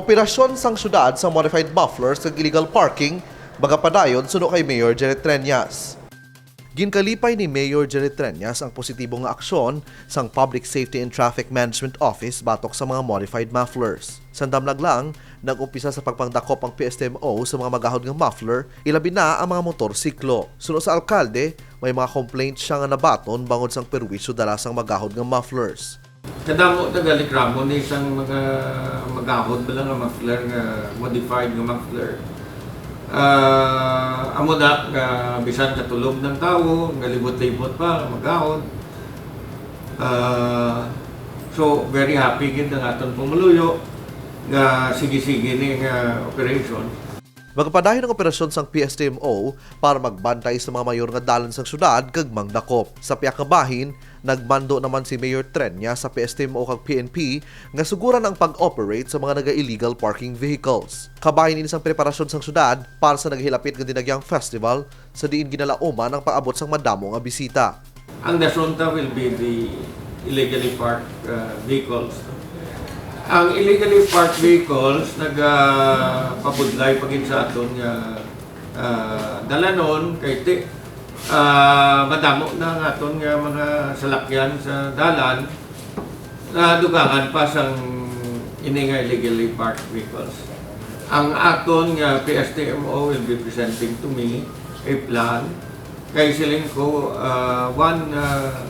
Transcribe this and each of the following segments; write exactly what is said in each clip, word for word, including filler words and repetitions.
Operasyon sang syudad sa modified mufflers kag illegal parking magapadayon suno kay Mayor Jerry Treñas. Ginkalipay ni Mayor Jerry Treñas ang positibo nga aksyon sang Public Safety and Traffic Management Office batok sa mga modified mufflers. Sandamlag lang, nag-umpisa sa pagpangdakop ang P S T M O sa mga magahod nga muffler, ilabi na ang mga motorsiklo. Suno sa alkalde, may mga complaints siya nga nabaton bangod sang perwisyo dala sang magahod nga mufflers. Kadamo taga reklamo ni sang mga magahod bala nga muffler, nga modified nga muffler. Ah, amo na nga bisan katulog ng tawo, nga libot-libot pa, magahod. Ah, so, very happy gid ang aton pumuluyo nga sige-sige ni nga operation. Magapadayon ang operasyon sang P S T M O para magbantay sa mga mayor nga dalan sang syudad kag mangdakop. Sa pihak nga bahin, nagmando naman si Mayor Treñas sa P S T M O kag P N P nga suguran ang pag-operate sa mga naga-illegal parking vehicles. Kabahin ini sang preparasyon sang syudad para sa nagahilapit nga Dinagyang Festival, sa diin ginalauman ang pag-abot sang madamo nga bisita. Ang nasunta will be the illegally parked, uh, vehicles. Ang illegally parked vehicles nagapabudlay pa gid sa aton nga, uh, dalanon kay ti-, uh, madamo na ang aton nga mga salakyan sa dalan. Nadugangan pa sang ini nga illegally parked vehicles. Ang aton nga P S T M O will be presenting to me a plan. Kay siling ko, ah, one, ah,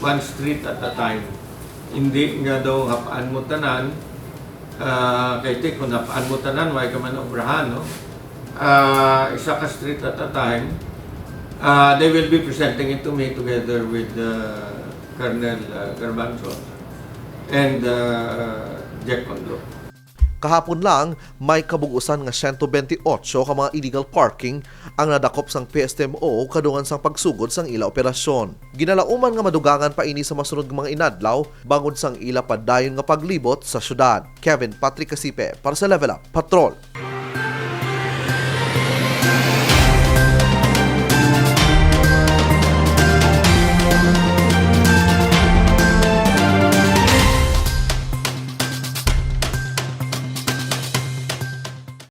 one street at a time. Hindi nga daw hapaan mo tanan, ah, kay ti, kung hapaan mo tanan, way ka man obrahan, no? Ah, isa ka street at a time. Ah, they will be presenting it to me together with, ah, Colonel, ah, Garbanzo and, ah, Jack Condro. Kahapon lang, may kabug-usan nga siyento bente otso ka mga illegal parking ang nadakop sang P S T M O kadungan sang pagsugod sang ila operasyon. Ginalauman nga madugangan pa ini sa masunod nga mga inadlaw bangod sang ila padayon nga paglibot sa syudad. Kevin Patrick Casipe para sa Level Up Patrol.